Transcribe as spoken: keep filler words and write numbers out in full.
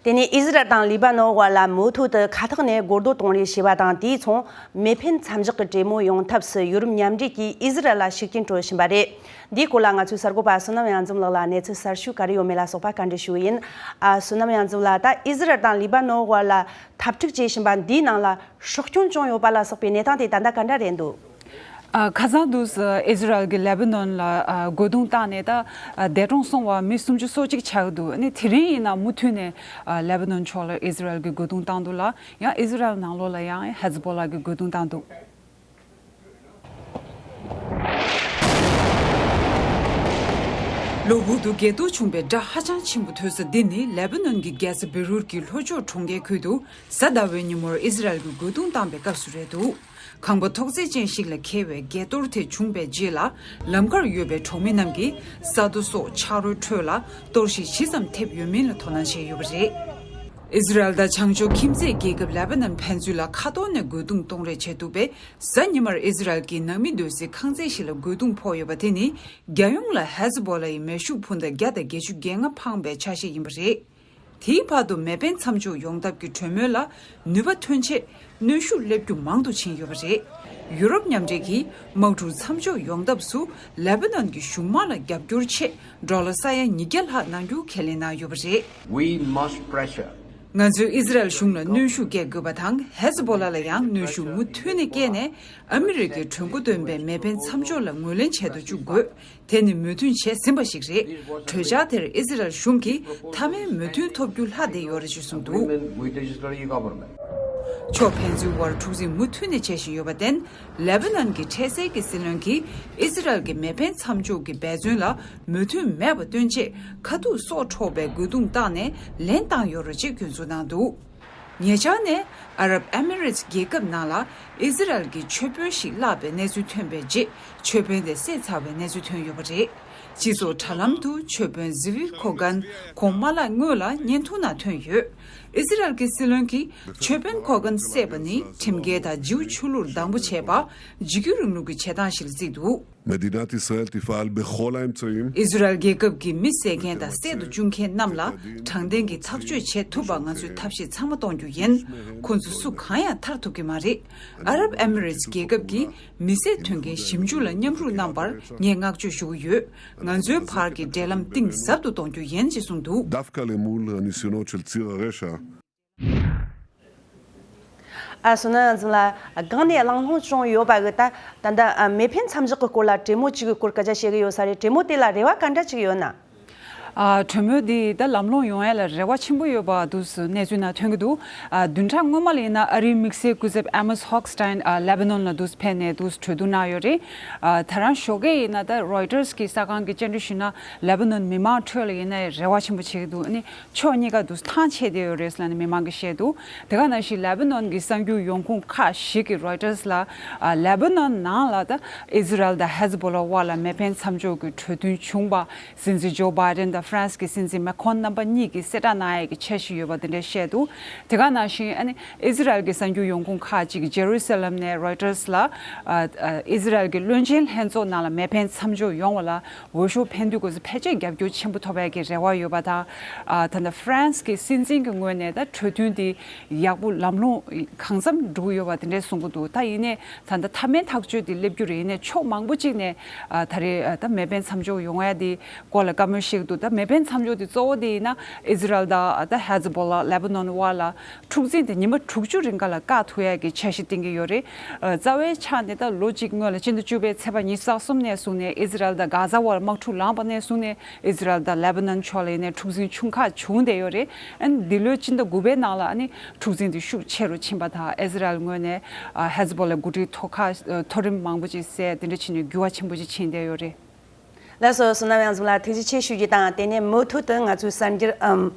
དེ་ནས་ཨི་ཟི་རལ་དང་ལི་པ་ནོ་དབར་ལ་མུ་མཐུད་དུ་མཁའ་ཐོག་ནས་སྒོ་རྡོ་གཏོང་རེས་བྱས་པ་དང་། དེའི་མཚུངས་མེ་འཕེན་མཚམས་འཇོག་གི་གྲོས་མོལ་ཡོང་ཐབས་སུ་ཡུ་རོབ་མཉམ་འབྲེལ་གྱིས་ཨི་ཟི་རལ་ལ་ཤུགས་རྐྱེན་སྤྲོད་བཞིན་པ་རེད། འདིའི་སྐོར་ལ་ང་ཚོའི་གསར་འགོད་པ་བསོད་ནམས་གཡང་འཛོམས་ལགས་ལ་གནས་ཚུལ་གསར་ཤོས་ག་རེ་ཡོད་མེད་ལ་སོགས་པ་བཀའ་འདྲི་ཞུ་གི་ཡིན། ཨ། བསོད་ནམས་གཡང་འཛོམས་ལགས། ད་ཨི་ཟི་རལ་དང་ལི་པ་ནོ་དབར་ལ་འཐབ་འཁྲུག་བྱེད་བཞིན་པ་འདིའི་ནང་ལ་སྲོག་སྐྱོན་བྱུང་ཡོད་པ་ལ་སོགས་པའི་གནས་སྟངས་དེ་ད་ལྟ་ག་འདྲ་རེད་འདུག་ཨ། ཁ་སང་དུས་སུ་ཨི་ཟི་རལ་གྱིས་ལེ་བྷ་ནོན་ལ་ཨ་འགོ་རྡུང་བཏང་ནས། ད་ཨ་འདས་གྲོངས་སོང་བ་མི་སུམ་ཅུ་སོ་གཅིག་ཆགས་འདུག་ཨ་ནི་དེ་རིང་ཡིན་ན་མུ་མཐུད་ནས་ཨ་ལེ་བྷ་ནོན་ཕྱོགས་ལ་ཨི་ཟི་རལ་གྱིས་རྒོལ་རྡུང་བཏང་འདུག་ལ། ཡང་ཨི་ཟི་རལ་ནང་ལོགས་ལ་ཡང་ཧེ་ཛི་བྷོ་ལ་གིས་རྒོལ་རྡུང་བཏང་འདུག་གློ་བུར་དུ་འགལ་གཏོར་བྱུང་བའི་སྒྲ་ཧ་ཅང་ཆེན་པོ་ཐོས་ས་འདི་ནི་ལེ་བྷ་ནོན་གྱི་རྒྱལ་ས་བེ་རུད་ཀྱི་ལྷོ་ཕྱོགས་གྲོང་ཁྱེར་ཁུལ་དུ་གཟའ་ཟླ་བའི་ཉིན་མོར་ཨི་ཟི་རལ་གྱིས་རྒོལ་རྡུང་བཏང་པའི་སྐབས་སུ་རེད་འདུག་ཁང་པ་ཐོག་བརྩེགས་ཅན་ཞིག་ལ་འཁེལ་བའི་འགལ་གཏོར་དེ་བྱུང་བའི་རྗེས་ལ། ལམ་ཁར་ཡོད་པའི་གྲོང་མི་རྣམས་ཀྱིས་ས་རྡོ་སོགས་ཆག་རོའི་ཁྲོད་ལ་གཏོར་བཤིག་ཇི་ཙམ་ཐེབས་ཡོད་མིན་ལ་དོ་སྣང་བྱས་ཡོད་པ་རེད། ཨི་ཟི་རལ་དང་བྱང་ཕྱོགས་ཁྱིམ་མཚེས་རྒྱལ་ཁབ་ལེ་བྷ་ནན་ཕན་ཚུན་ལ་མཁའ་ཐོག་ནས་རྒོལ་རྡུང་གཏོང་རེས་བྱས་འདུག་པས། གཟའ་ཉི་མར་ཨི་ཟི་རལ་གྱི་ནང་མི་སྡོད་སའི་ཁང་བརྩེགས་ཤིག་ལ་རྒོལ་རྡུང་ཕོག་ཡོད་པ་དེ་ནི་རྒྱལ་ཡོངས་ལ་ཧེ་ཛི་བྷོ་ལ་ཡི་མེ་ཤུགས་འཕུར་མདའ་བརྒྱ་དང་བརྒྱད་ཅུ་གྱ་ལྔ་འཕངས་པའི་ཆ་ཤས་ཡིན་པ་རེད། དེའི་བར་དུ་མེ་འཕེན་མཚམས་འཇོག་ཡོང་ཐབས་ཀྱི་གྲོས་མོལ་ལ་ནུས་པ་ཐོན་ཆེད་གནོན་ཤུགས་སླེབས་རྒྱུ་མང་དུ་ཕྱིན་ཡོད་པ་རེད། ཡུ་རོབ་མཉམ་འབྲེལ་གྱིས་དམག་འཁྲུག་མཚམས་འཇོག་ཡོང་ཐབས་སུ་ལེ་བྷ་ནན་གྱི་གཞུང་དམག་ལ་རྒྱབ་སྐྱོར་ཆེད་ཌོ་ལར་ས་ཡ་ཉིས་བརྒྱ་ལྷག་གནང་རྒྱུ་ཁས་ལེན་གནང་ཡོད་པ་རེད། We must pressure. ང་ཚོས་ཨི་ཟི་རལ་གཞུང་ལ་གནོན་ཤུགས་སྐྱེལ་དགོས་པ་དང་། ཧེ་ཛི་བྷོ་ལ་ལ་ཡང་གནོན་ཤུགས་མུ་མཐུད་ནས་སྐྱེལ་ནས། ཨ་མི་རི་ཀའི་གྲོས་འགོ་འདོན་པའི་མེ་འཕེན་མཚམས་འཇོག་ལ་ངོས་ལེན་བྱེད་དུ་བཅུག་དགོས། དེ་ནི་མོས་མཐུན་བྱས་ཟིན་པ་ཞིག་རེད། གྲོས་འཆར་དེར་ཨི་ཟི་རལ་གཞུང་གིས་མཐའ་མའི་མོས་མཐུན་ཐོབ་རྒྱུ་ལྷག་བསྡད་ཡོད་རེད་ཅེས་གསུངས་འདུག Agreement with the Israeli government. ཕྱོགས་ཕན་ཚུན་དབར་འཁྲུག་འཛིང་མུ་མཐུད་ནས་བྱེད་བཞིན་ཡོད་པར་བརྟེན། ལེ་བྷ་ནན་གྱི་འཕྲལ་སེལ་གྱི་སྲིད་བློན་གྱིས་ཨི་ཟི་རལ་གྱི་མེ་འཕེན་མཚམས་འཇོག་གི་འབད་བརྩོན་ལ་མོས་མཐུན་མེད་པ་སྟོན་ཆེད། ཁ་ཐུག་སྲོག་འཕྲོག་པའི་རྒོལ་རྡུང་བཏང་ནས་ལན་བཏང་ཡོད་རེད་ཅེས་སྐྱོན་འཛུགས་གནང་འདུག་ཉེ་ཆར་ནས་ཨ་རབ་ཨེ་མི་རེ་ཊི་རྒྱལ་ཁབ་ནང་ལ་ཨི་ཟི་རལ་གྱི་མཆོད་དཔོན་ཞིག་བརླགས་པའི་གནས་ཚུལ་ཐོན་པའི་རྗེས། མཆོད་དཔོན་དེ་བསད་ཚར་བའི་གནས་ཚུལ་ཐོན་ཡོད་པ་རེད། སྤྱི་ཚོགས་དྲ་ལམ་དུ་མཆོད་དཔོན་ཟི་ཝི་ཁོ་གན་ཁོང་མ་བརླག་སྔོན་ལ་བརྙན་ཐུང་ནང་ཐོན་ཡོད། ཨི་ཟི་རལ་གྱི་སྲིད་བློན་གྱིས་མཆོད་དཔོན་ཁོ་གན་བསད་པ་ནི་ཁྲིམས་འགལ་དང་ཇིའུ་ཆོས་ལུགས་སྡང་པོ་བྱས་པ། འཇིགས་སྐུལ་རིང་ལུགས་ཀྱི་བྱེད་སྟངས་ཤིག་ལ་བརྩིས་འདུག་མ་ཌི་ནཱ་ཏི་ཨི་སི་ར་ཨེལ་ཏི་ཕ་ཨལ་བྷེ་ཁོ་ལ་ཨེམ་ཚོ་ཡིན། ཨི་ཟི་རལ་རྒྱལ་ཁབ་ཀྱི་མི་བསད་མཁན་དང་བསད་དུ་བཅུག་མཁན་རྣམས་ལ་དྲང་བདེན་གྱི་ཐག་གཅོད་བྱེད་ཐུབ་པ་ང་ཚོས་ཐབས་ཤེས་ཚང་མ་གཏོང་རྒྱུ་ཡིན། ཁོ་ཚོ་སུ་གང་ཡང་ཐར་ཐུབ་ཀྱི་མ་རེད། ཨ་རབ་ཨེ་མི་རེ་ཊི་རྒྱལ་ཁབ་ཀྱིས་མི་བསད་དོན་རྐྱེན་ཞིབ་འཇུག་ལ་མཉམ་རུབ་གནང་བར་ངས་བསྔགས་བརྗོད་ཞུ་གི་ཡོད། ང་ཚོའི་བར་གྱི་འབྲེལ་ལམ་གཏིང་ཟབ་ཏུ་གཏོང་རྒྱུ་ཡིན་ཞེས་གསུངས་འདུག دفقة لمول النسيونات של ציר הרשע. ཨ། བསོད་ནམས་གཡང་འཛོམས་ལགས། སྒང་ནས་གླེང་སློང་བྱུང་ཡོད་པ་གི་ད་ད་ལྟ་ཨ་མེ་འཕེན་མཚམས་འཇོག་གི་སྐོར་ལ་གྲོས་མོལ་གཅིག་གི་སྐོར་སྐད་ཆ་བཤད་གི་ཡོད་ས་རེད། གྲོས་མོལ་དེ་ལ་རེ་བ་ག་འདྲ་ཅིག་ཡོད་ན། ཨ། གྲོས་མོལ་འདི་ད་ལམ་ལྷོང་ཡོང་ཡ་ལ་རེ་བ་ཆེན་པོ་ཡོད་པ་འདུག་གནས་ཚུལ་ནང་ཐོན་གི་འདུག་ཨ། བདུན་ཕྲག་སྔོན་མ་ལ་ཡིན་ན་ཨ་རིའི་དམིགས་བསལ་སྐུ་ཚབ་ཨེ་མོས་ཧོག་སི་ཏཱིན། ཨ། ལེ་བྷ་ནོན་ལ་འདུག་ཕེབས་ནས་འདུག་གྲོས་བསྡུར་གནང་ཡོད་རེད། ཨ། ད་རང་ཞོགས་ཀས་ཡིན་ན་ད་རོའི་ཊར་སི་གི་གསར་ཁང་གིས་བཅར་འདྲི་ཞུས་ན། ལེ་བྷ་ནོན་མི་མང་ཁྲོད་ལ་ཡིན་ན་རེ་བ་ཆེན་པོ་བྱེད་ཀྱི་འདུག་ཨ་ནི། ཕྱོགས་གཉིས་ཀ་འདུག་ཐང་ཆད་བསྡད་ཡོད་རེད་ཟེར་ནས་མི་མང་གིས་བཤད་འདུག་དེ་ག་ནང་བཞིན་ལེ་བྷ་ནོན་གྱི་གསར་འགྱུར་ཡོང་ཁུངས་ཁག་ཞིག་གིས་རོའི་ཊར་སི་ལ། ཨ། ལེ་བྷ་ནོན་ནང་ལ་ད་ཨི་ཟི་རལ་དང་ཧེ་ཛི་བྷོ་ལ་དབར་ལ་མེ་འཕེན་མཚམས་འཇོག་གི་གྲོས་མཐུན་བྱུང་བ། སྲིད་འཛིན་ཇོ་བྷའི་ཌེན་དང་ཧྥ་རན་སི་གི་སྲིད་འཛིན་མེ་ཁོན་རྣམ་པ་གཉིས་ཀྱིས་གསལ་བསྒྲགས་གནང་ཡས་ཀྱི་འཆར་གཞི་ཡོད་པ་དེ་འདྲ་བཤད་འདུག་དེ་ག་ནང་བཞིན་ཨ་ནི་ཨི་ཟི་རལ་གྱི་གསར་འགྱུར་ཡོང་ཁུངས་ཁག་ཅིག་གིས་ཇེ་རུ་སཱ་ལེམ་ནས་རོའི་ཊར་སི་ལ། ཨ། ཨ། ཨི་ཟི་རལ་གྱི་བློན་ཆེན་ལྷན་ཚོགས་ནང་ལ་མེ་འཕེན་མཚམས་འཇོག་ཡོང་བ་ལ། འོས་ཤོག་འཕེན་དུས་སྐབས་སུ་ཕལ་ཆེར་རྒྱབ་སྐྱོར་ཆེན་པོ་ཐོབ་ཡག་གི་རེ་བ་ཡོད་པ་དང་། ཨ། ད་ལྟ་ཧྥ་རན་སི་གི་སྲིད་འཛིན་གྱི་ངོས་ནས་ད་གྲོས་མཐུན་དེ་ཡག་པོ་ལམ་ལྷོང་གང་འཚམ་འགྲོ་གི་ཡོད་པ་དེ་འདྲས་གསུང་གི་འདུག་ད་ཡིན་ནའི་ད་ལྟ་མཐའ་མའི་ཐག་གཅོད་དེ་སླེབས་རྒྱུ་རེད། ཡིན་ནའི་ཕྱོགས་མང་པོ་གཅིག་ནས། ཨ། ད་རེས་ད་མེ་འཕེན་མཚམས་འཇོག་ཡོང་ཡ་དེ་སྐོར་ལ་བཀའ་མོལ་བཤད་ཀྱི་འདུག་ད་མེ་འཕེན་མཚམས་འཇོག་དེ་གཙོ་བོ་དེ་ཡིན་ན་ཨི་ཟི་རལ་དང་ད་ཧེ་ཛི་བྷོ་ལ་ལེ་བྷ་ནོན་དབར་ལ། འཁྲུག་འཛིང་དེ་ཉི་མ་དྲུག་ཅུ་རིང་ག་ལ་བཀག་ཐུབ་ཡ་གི་འཆར་གཞི་བཏིང་གི་ཡོད་རེད། ཨ། རྩ་བའི་ཆ་ནས་ད་ལོ་གཅིག་སྔོན་ལ་སྤྱི་ཟླ་བཅུ་པའི་ཚེས་པ་ཉི་ཤུ་རྩ་གསུམ་ནས་བཟུང་ནས་ཨི་ཟི་རལ་དང་གྷ་ཛ་བར་དམག་འཁྲུག་ལངས་པ་ནས་བཟུང་ནས་ཨི་ཟི་རལ་དང་ལེ་བྷ་ནོན་ཕྱོགས་ལ་ཡིན་ནའི་འཁྲུག་འཛིང་ཆུང་ཁག་བྱུང་བསྡད་ཡོད་རེད། ཨ་ནི་འདི་ལོའི་སྤྱི་ཟླ་དགུ་པའི་ནང་ལ་ཨ་ནི་འཁྲུག་འཛིང་དེ་ཤུགས་ཆེ་རུ་ཕྱིན་པ་དང་། ཨི་ཟི་རལ་ངོས་ནས་ཨ་ཧེ་ཛི་བྷོ་ལའི་འགོ་ཁྲིད་མཐོ་ཁག་ཨ་མཐོ་རིམ་མང་པོ་ཅིག་བསད། དེ་འདྲ་བྱས་ནས་འགྱུར་བ་ཆེན་པོ་ཅིག་ཕྱིན་བསྡད་ཡོད་རེད། ལགས་སོ། བསོད་ནམས་གཡང་འཛོམས་ལགས་ཐུགས་རྗེ་ཆེ་ཞུ་རྒྱུ་དང་། དེ་ནས་མུ་མཐུད་དུ་ང་ཚོའི་གསར་འགྱུར་ཨམ།